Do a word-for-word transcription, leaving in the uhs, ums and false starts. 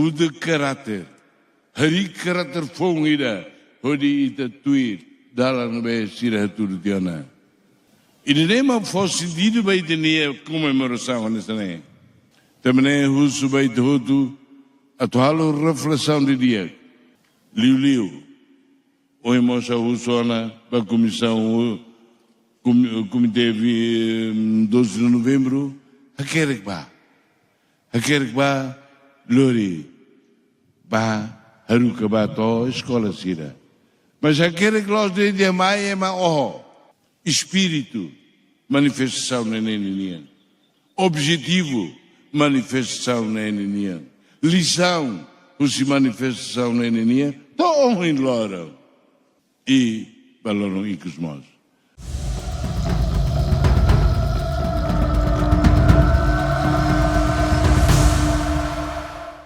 Muda karáter. Harii karáter foun ida hodi ita tuir dalan ne'ebé sira hatudu tiha ona. Ida-ne'e mak fó sentidu ba ita-nia komemorasaun hanesan ne'e. Tanba ne'e husu ba ita hotu atu halo reflesaun didi'ak. Liuliu, ohin mós ha'u husu ona ba komisaun, kom-, komité vi-, doze de novembro, hakerek bá. Hakerek bá, lori bá, haruka bá to'o eskola sira. Mas hakerek loos de'it mai ema oho. Espíritu manifestasaun ne'e nian. Objetivu manifestasaun ne'e nian. Lisaun husi manifestasaun ne'e nian. To'o ohin loron. I ba loron ikus mós.